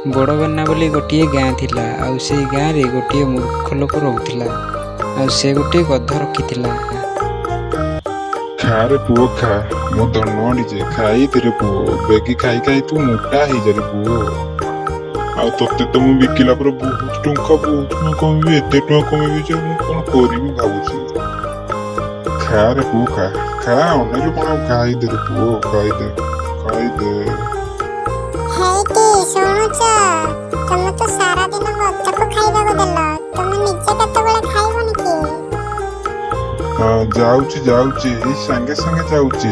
ବଡ଼ବେନା ବୋଲି ଗୋଟିଏ ଗାଁ ଥିଲା, ଆଉ ସେଇ ଗାଁରେ ଗୋଟିଏ ମୂର୍ଖ ଲୋକ ରହୁଥିଲା, ଆଉ ସେ ଗୋଟିଏ ଗଧ ରଖିଥିଲା। ଖାରେ ପୁଅ ଖା, ମୋ ଧନ ଆଣିଛେ, ଖାଇଦେ ପୁଅ। ବେଗି ଖାଇ ଖାଇ ତୁ ମୋଟା ହେଇଯାରେ ପୁଅ। ଆଉ ତତେ ତ ମୁଁ ବିକିଲା ପରେ ବହୁତ ଟଙ୍କା, ବହୁତ ଟଙ୍କା କମେଇବି। ଏତେ ଟଙ୍କା କମେଇବି ଯେ ମୁଁ କଣ କରିବି ଭାବୁଛି। ଖାରେ ପୁଅ ଖା, ଖା, ଅନେଇଲୁ କଣ? ଆଉ ଖାଇଦେ ରେ ପୁଅ, ଖାଇଦେ, ଖାଇଦେ। ହେଇଟି ଶୁଣୁଛ? ତମେ ତ ସାରାଦିନ ଗଧକୁ ଖାଇବାକୁ ଦେଲ, ତମେ ନିଜେ କେତେବେଳେ ଖାଇବନି କି? ହଁ, ଯାଉଛି ଯାଉଛି, ଏଇ ସାଙ୍ଗେ ସାଙ୍ଗେ ଯାଉଛି।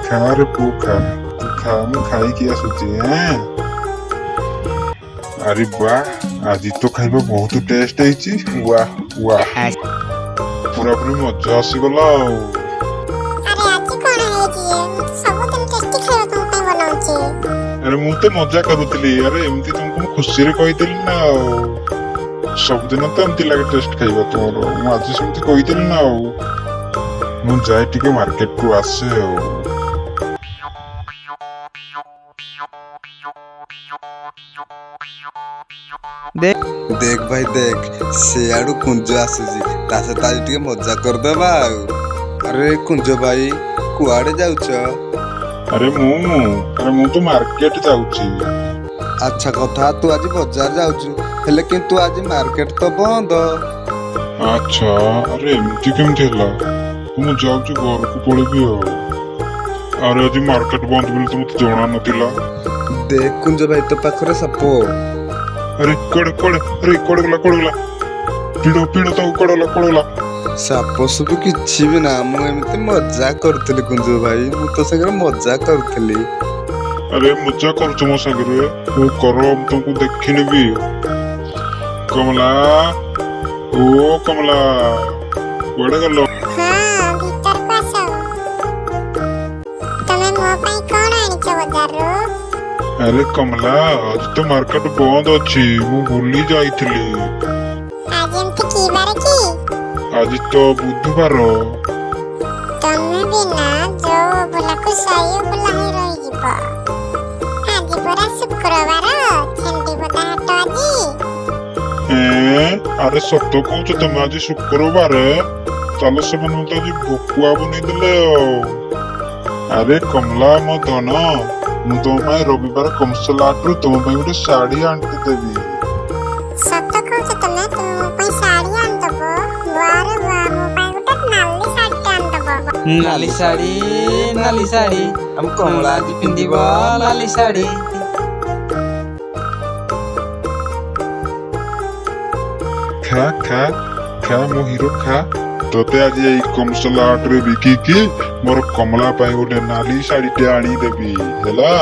ଖାରେ ପୁଅ ଖା, ତୁ ଖା, ମୁଁ ଖାଇକି ଆସୁଛି। ଏଁ, ଆରେ ବା, ଆଜି ତ ଖାଇବା ବହୁତ ଟେଷ୍ଟ ହେଇଛି। ୱା ୱା, ପୁରାପୁରି ମଜା ଆସିଗଲା। ଆଉ ଆରେ, ଆଜି କଣ ହେଇଛି ଯେ? ମୁଁ ତ ସବୁଦିନ ଟେଷ୍ଟି ଖାଇବା ତମ ପାଇଁ ବନାଉଛି। ଆରେ, ମୁଁ ତ ମଜା କରୁଥିଲି। ଆରେ, ଏମିତି ତମକୁ ମୁଁ ଖୁସିରେ କହିଦେଲି ନା ଆଉ। ସବୁଦିନ ତ ଏମିତି ଲାଗେ ଟେଷ୍ଟ ଖାଇବା ତୁମର, ମୁଁ ଆଜି ସେମିତି କହିଦେଲି ନା ଆଉ। ମୁଁ ଯାଏ ଟିକେ ମାର୍କେଟରୁ ଆସେ ଆଉ। ଦେଖ ଭାଇ ଦେଖ, ସେଆଡୁ କୁଞ୍ଜ ଆସୁଛି। ତା ସହିତ ଆଜି ଟିକେ ମଜା କରିଦବା ଆଉ। ଆରେ କୁଞ୍ଜ ଭାଇ, କୁଆଡେ ଯାଉଛ? ଆରେ ମୁଁ ତ ମାର୍କେଟ ଯାଉଛି। ଆଚ୍ଛା କଥା, ତୁ ଆଜି ବଜାର ଯାଉଛୁ, ହେଲେ କିନ୍ତୁ ଆଜି ମାର୍କେଟ ତ ବନ୍ଦ। ଆଚ୍ଛା, ଆରେ ଏମିତି କେମିତି ହେଲା? ମୁଁ ଯାଉଛି, ଘରକୁ ପଳେଇବି ଆଉ। ଆରେ, ଆଜି ମାର୍କେଟ ବନ୍ଦ ବୋଲି ତ ମତେ ଜଣା ନଥିଲା। ଦେଖ କୁଞ୍ଜ ଭାଇ, ତୋ ପାଖରେ ସାପ। ଆରେ କୁଆଡେ କୁଆଡେ? ଆରେ କୁଆଡେ ଗଲା, କୁଆଡେ ଗଲା? ପିଡ ପିଡ ତାକୁ, କୁଆଡେ ଗଲା, କୁଆଡେ ଗଲା? ସାପ ସବୁ କିଛି ବି ନା, ମୁଁ ଏମିତି ମଜା କରୁଥିଲି। କୁଞ୍ଜ ଭାଇ, ମୁଁ ତୋ ସାଙ୍ଗରେ ମଜା କରୁଥିଲି। ଆରେ, ମଜା କରୁଛ ମୋ ସାଙ୍ଗରେ? ମୁଁ କର, ମୁଁ ତମକୁ ଦେଖିନେବି। କମଲା, ଓ କମଲା, କୁଆଡେ ଗଲ? ହଁ, ଭିତରକୁ ଆସ। ତମେ ମୋ ପାଇଁ କଣ ଆଣିଛ ବଜାରରୁ? ଆରେ କମଲା, ଆଜି ତ ମାର୍କେଟ ବନ୍ଦ ଅଛି, ମୁଁ ଭୁଲି ଯାଇଥିଲି। ଆଜି ଏମିତି କି ବାର କି? ଆଜି ତ ବୁଧବାର। ତମେ ବି ନା, ଯୋଉ ଅଭୁଲାକୁ ସେଇ ଅଭୁଲା ହେଇ ରହିଯିବ। ଆଜି ପରା ଶୁକ୍ରବାର, ଛେଣ୍ଡିପଦା ହାଟ ଆଜି। ଏଁ, ଆରେ ସତ କହୁଛ ତମେ? ଆଜି ଶୁକ୍ରବାର? ତାହେଲେ ସେମାନେ ମତେ ଆଜି ଭକୁଆ ବନେଇଦେଲେ ଆଉ। ଆରେ କମଲା, ମୋ ଧନ, ମୁଁ ତମ ପାଇଁ ରବିବାର କମସଲାଟରୁ ତମ ପାଇଁ ଗୋଟେ ଶାଢୀ ଆଣିକି ଦେବି। ସତ କହୁଛ ତମେ? ତମେ ମୋ ପାଇଁ ଶାଢୀ ଆଣିଦବ? ବାରେ ବା, ମୋ ପାଇଁ ଗୋଟେ ନାଲି ଶାଢୀଟେ ଆଣିଦବ। ନାଲି ଶାଢୀ, ନାଲି ଶାଢୀ, ଆମ କମଳା ଆଜି ପିନ୍ଧିବ ନାଲି ଶାଢୀ। ଖା ଖା ଖା, ମୋ ହିରୋ ଖା। ତତେ ଆଜି ଏଇ କମସଲାଟରେ ବିକିକି ମୋର କମଲା ପାଇଁ ଗୋଟେ ନାଲି ଶାଢୀଟେ ଆଣିଦେବି, ହେଲା?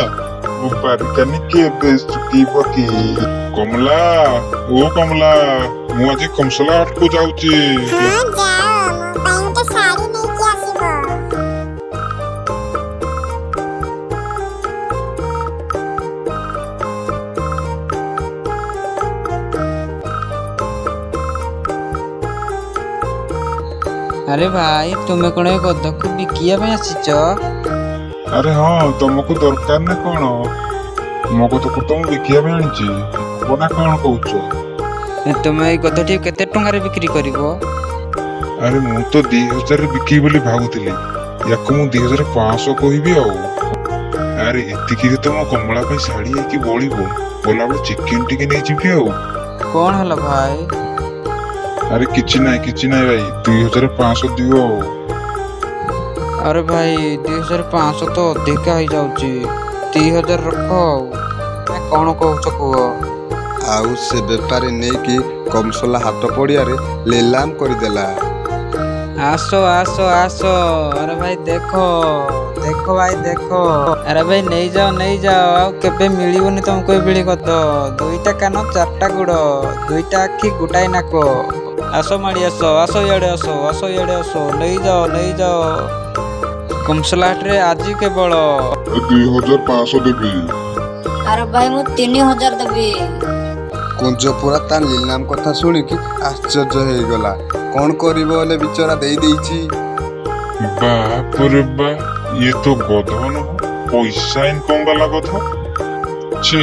ମୋ ବାରିକାନି କେବେ ଶୁଖିବ କି? କମଲା, ଓ କମଲା, ମୁଁ ଆଜି କମସଲାଟକୁ ଯାଉଛି। ହଁ ଯାଅ, ମୋ ପାଇଁ ଗୋଟେ ଶାଢୀ ନେଇକି ଆସିବ। ଆରେ ଭାଇ, ତୁମେ କଣ ଏ ଗଧକୁ ବିକିବା ପାଇଁ ଆସିଛ? ଆରେ ହଁ, ତମକୁ ଦରକାର ନା କଣ? ମୋ ଗଧକୁ ତ ମୁଁ ବିକିବା ପାଇଁ ଆଣିଛି। ହବ ନା କଣ କହୁଛ? ତୁମେ ଏଇ ଗଧଟି କେତେ ଟଙ୍କାରେ ବିକ୍ରି କରିବ? ଆରେ, ମୁଁ ତ 2000 ବିକିବି ବୋଲି ଭାବୁଥିଲି। ୟାକୁ ମୁଁ 2500 କହିବି ଆଉ। ଆରେ, ଏତିକିରେ ତ ମୋ କମଳା ପାଇଁ ଶାଢୀ ହେଇକି ବଳିବ। ଗଲାବେଳେ ଚିକେନ ଟିକେ ନେଇଯିବି ଆଉ। କଣ ହେଲା ଭାଇ? ଆରେ କିଛି ନାହିଁ, କିଛି ନାହିଁ ଭାଇ, 2500 ଦିଅ ଆଉ। ଆରେ ଭାଇ, 2500 ତ ଅଧିକା ହେଇଯାଉଛି। 2000 ରଖ ଆଉ। ନା କଣ କହୁଛ କୁହ? ଆଉ ସେ ବେପାରୀ ନେଇକି କମସଲା ହାଟ ପଡ଼ିଆରେ ନିଲାମ କରିଦେଲା। ଆସ ଆସ ଆସ, ଆରେ ଭାଇ ଦେଖ, ଦେଖ ଭାଇ ଦେଖ। ଆରେ ଭାଇ ନେଇଯାଅ, ନେଇଯାଅ, ଆଉ କେବେ ମିଳିବନି ତମକୁ ଏଭଳି ଗଧ। ଦୁଇଟା କାନ, ଚାରିଟା ଗୋଡ଼, ଦୁଇଟା ଆଖି, ଗୋଟାଏ ନାକ। ଆସ, ମାଡ଼ି ଆସ, ଆସ ଇଆଡ଼େ ଆସ, ଆସ ଇଆଡ଼େ ଆସ, ନେଇଯାଅ, ନେଇଯାଅ। କମସଲାହାଟରେ ଆଜି କେବଳ 2500 ଦେବି। ଆରେ ଭାଇ, ମୁଁ 3000 ଦେବି। କୁଞ୍ଜ ପୁରା ତା ନିଲାମ କଥା ଶୁଣିକି ଆଶ୍ଚର୍ଯ୍ୟ ହେଇଗଲା। କଣ କରିବ, ହେଲେ ବିଚରା ଦେଇ ଦେଇଛି। ବାପରେ ବା, ଇଏ ତ ଗଧ ନୁହଁ, ପଇସା ଇନକମ ବାଲା ଗଧ। ଛି,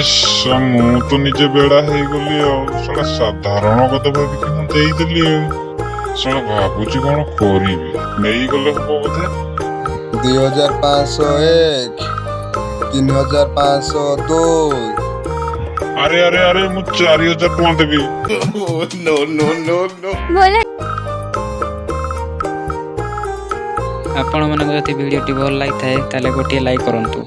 ମୁଁ ତ ନିଜେ ବେଡା ହେଇଗଲି ଆଉ। ଶଳା ସାଧାରଣ କଥା ଭାବିକି ମୁଁ ଦେଇଦେଲି ଆଉ। ଶଳା ଭାବୁଛି କଣ କରିବି, ନେଇଗଲେ ହବ ବୋଧେ। 2501, 3502। ଆରେ ଆରେ ଆରେ, ମୁଁ 4000 ଟଙ୍କା ଦେବି। ଆପଣମାନଙ୍କୁ ଯଦି ଭିଡ଼ିଓଟି ଭଲ ଲାଗିଥାଏ, ତାହେଲେ ଗୋଟିଏ ଲାଇକ୍ କରନ୍ତୁ।